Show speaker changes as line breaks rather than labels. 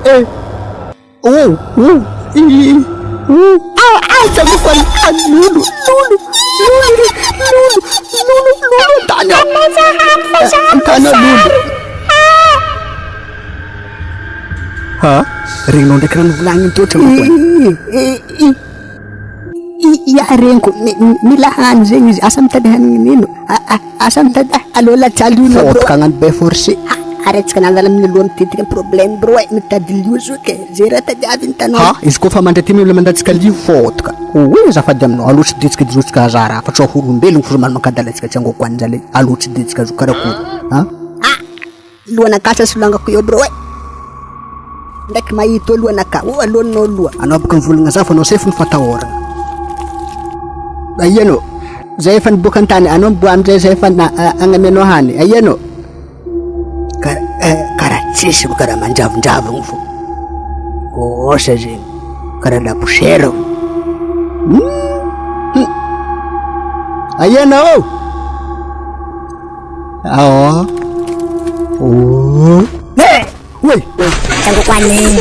Eh! Oh! Oh! Ih! Oh! Ah! Ah! Tsaroako an! Ah! Lolo! Lolo! Lolo! Lolo! Lolo! Lolo! An-tany aho! An-tany aho Lolo! Ha? Regninao ndraiky raha novolagniny teo tsaroako an! Ia regniko, mila hany zegny izy, asa mitady hanigny nino, asa mitady aleo la tsy alionao bro. Fôtaka hagnano be forcé, ary antsika nandala amin'ny loha mitetiky problème bro e, mitady lio zoky e, ze raha tadiaviny hitanao. Ha, izy koa fa mandray ty mila mandatsaka lio fôtaka, oe azafady aminao, aleo tsy detsika dizôtsika zara fa tsao ho olombelogno fo mankadala antsika tsy angôko any zalahy, aleo tsy detsika zo karakory an. Lohanakahy sa solangako eo bro e! Ndraiky mahita eo lohanakahy, oh alohanao loha. Anao boka mivolagna za fa anao sefo ny fatahoragna. Aia anao? Zay efa niboaka an-tany, anao miboa amizay zay efa agnamianao hany, aia anao? Kara karaha tsisy fo karaha manjavonjavogno fo. Ôsa zegny, karaha laposiera fo. Hum! Aia anao? Ao. Oh. Hey! Oi!
Tangguh kuaning.